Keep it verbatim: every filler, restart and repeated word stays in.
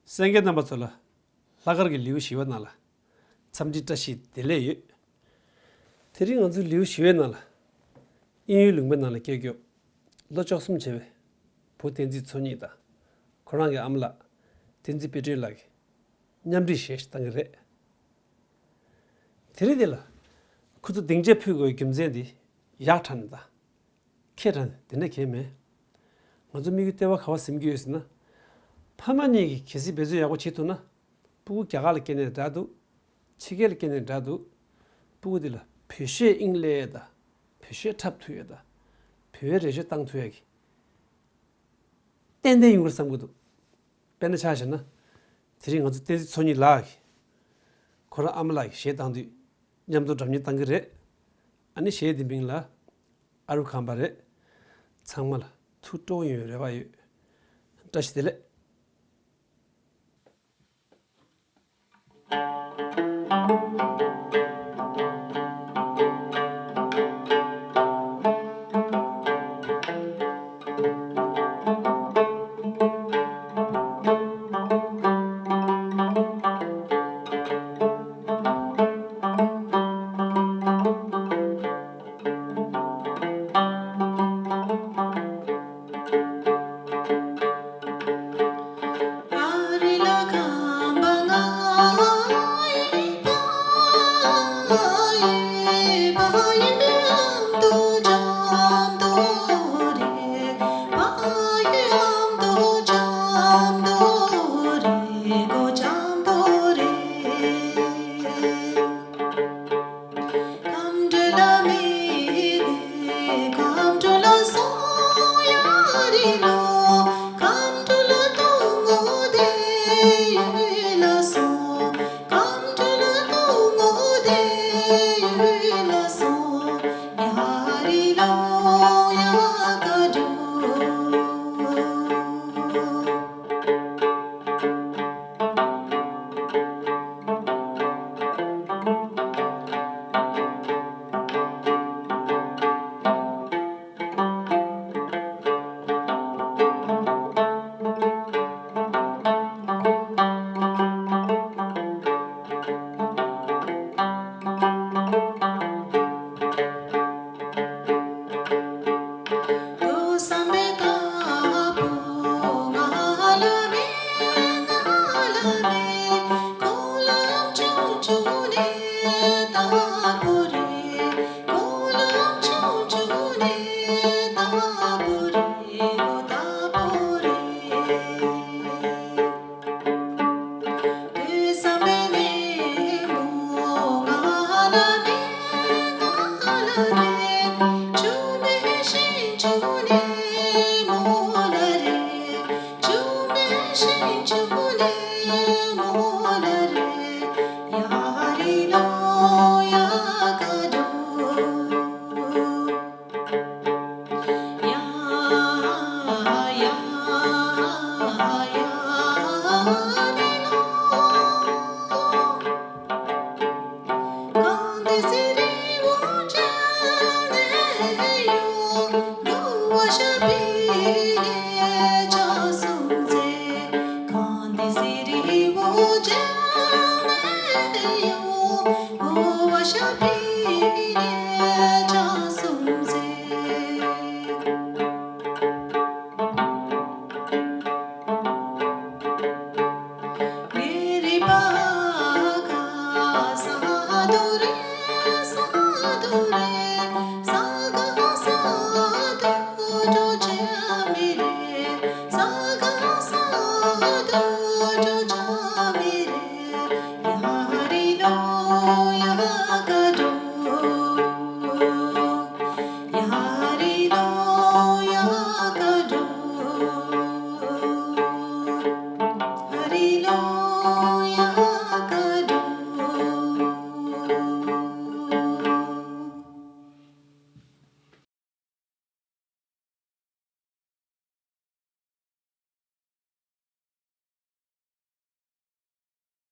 གསན་མཁན་རྣམ་པ་ཚོ་ལ་ལྷག་དཀར་གྱི་ལེའུ་བཞི་པ་ནང་ལ་འཚམས་འདྲི་བཀྲ་ཤིས་བདེ་ལེགས་ཡོད། དེ་རིང་ང་ཚོའི་ལེའུ་བཞི་པའི་ནང་ལ་དབྱིན་ཡུལ་ལུང་པའི་ནང་ལ་སྐྱེས་མགྱོགས་ལོ་བཅུ་གསུམ་བྱས་པའི་བུ་བསྟན་འཛིན་མཚོ་སྙེད་དང་ཁོ་རང་གི་ཨ་མ་ལགས་བསྟན་འཛིན་དཔལ་སྒྲོན་ལགས་ཀྱིས་མཉམ་འབྲེལ་གཞས་ཤིག་བཏང་གི་རེད། དེ་རིང་འདི་ལ་ཁོ་ཚོ་སྡིངས་ཆ་ཕུལ་དགོས་པའི་རྒྱུ་མཚན་འདི་ཡག་དྲགས་ནས་ད། ཁྱེད་རང་དེ་འདྲ་གང་ཡང་མེད། ང་ཚོ་དམིགས་ཡུལ་ལྟེ་བ་ག་པར་ཟིན་གྱི་ཡོད་ཟེར་ན། ཕ་མ་གཉིས་ཀྱིས་གལ་སྲིད་འབད་བརྩོན་ཡག་པོ་བྱེད་ཐུབ་ན། སྤུ་གུ་རྒྱ་གར་ལ་སྐྱེས་ནའི་འདྲ་འདུག་ཕྱི་རྒྱལ་ལ་སྐྱེས་ནའི་འདྲ་འདུག་སྤུ་གུ་དེ་ལ་བོད་གཞས་དབྱིངས་སླེབས་ཡས་དང་། བོད་གཞས་འཁྲབ་ཐུབ་ཡས་དང་། བོད་པའི་རོལ་ཆ་བཏང་ཐུབ་ཡས་ཀྱི་ཏན་ཏན་ཡོང་གི་རེད་བསམ་གྱི་འདུག་དཔེར་ན་ཆ་བཞག་ན། དེ་རིང་ང་ཚོ་བསྟན་འཛིན་མཚོ་སྙེད་ལགས་ཀྱིས་ཁོ་རང་ཨ་མ་ལགས་ཀྱིས་གཞས་བཏང་དུས་མཉམ་དུ་སྒྲ་སྙན་བཏང་གི་རེད། ཨ་ནི་གཞས་འདི་མིང་ལ་ཨ་རུ་ཁམ་པ་རེད། ཚང་མ་ལ་ཐུགས་སྤྲོ་པོ་ཡོང་བའི་རེ་བ་ཡོད། བཀྲ་ཤིས་བདེ་ལེགས།